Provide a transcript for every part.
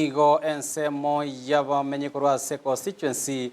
Nigo ensemo y'abamenyi korwa ase constituency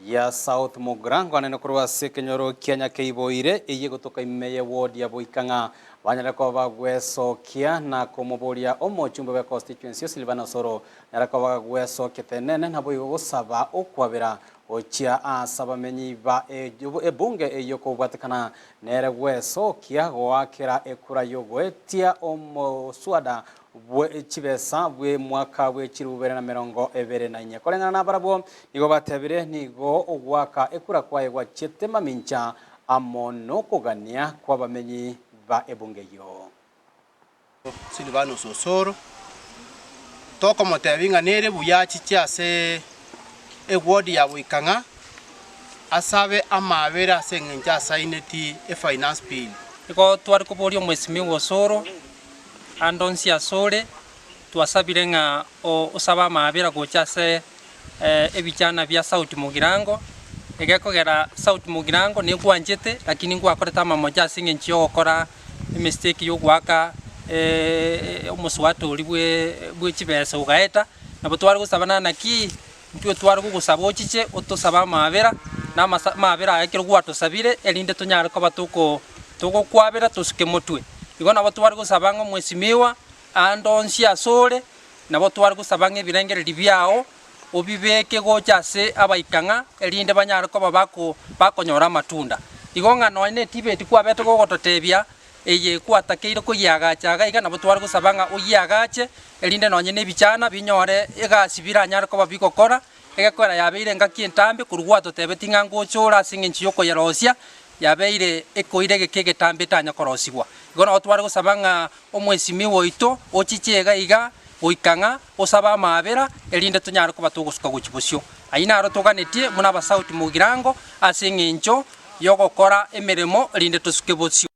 ya South Mugirango anene korwa ase ekenyoro kia Nyakeiboire eyio egotoka ime ye ward ya Boikang'a banyare koba bagwesokia na komoboria omochumbe bwe constituency Silvana Osoro anyare koba bagwesokia tenene naboigo gosaba okwabera gochia ase abamenyi ba ebunge eyio kobwatekana nere gwesokia goakera ekura y'ogoetia omoswada bwe chibesa bw'emwaka bwe chilifu bibere na 24. Koreng'ana nabarabwo nigo batebire, Nigo ogoaka ekura kwaye gwachiete mamincha amo nokogania kw'abamenyi ba ebunge eyio. Silvanus Osoro, tokomotebia ng'a nere buya achiche ase eward ya Boikang'a asabe amaabera ase eng'encho asaineti efinance bill. Igo tware koboria omwesimigwa Osoro Ande onsi asore twasabire ng'a osabe amaabera gocha ase ebichana bia South Mugirango, egekogera South Mugirango negwanchete lakini ngwakorete amamocha ase eng'encho yogokora emistake yogoaka omoswata oria bwe bwe chibesa ogaeta, nabo tware gosaba naki intwe tware gogosaba ochiche otosabe amaabera, na amasa amaabera aya ekero gwatosabire erinde tonyare koba toko togokwabera tosuke motwe. Igo nabo tware gosaba ng'a omwesimiwa aande onsi asore, nabo tware gosaba ng'a ebirengererio biao obibeke gocha ase abaikang'a erinde banyare koba bako bakonyora amatunda. Igo ng'a nonya ne etibeti kwabete gogototebia Eye gwatakeire koyiagacha iga iga, nabo tware gosaba ng'a oyiagache, erinde nonye nebichana binyore egasi biranyare koba bigokora, egekoera yabeire engaki entambe korwa gwatotebetie ng'a ngocha ore ase eng'encho y'okoyerosia, yabeire ekoira egeka egetambe etanya korosigwa. Igo nabo tware gosaba ng'a omwesimiwa oito ochiche iga iga goika ng'a osabe amaabera, erinde tonyare koba togosuka gochia bosio. Ayio naro toganetie buna abasauti mogirango ase eng'encho y'ogokora emeremo erinde tosuke bosio.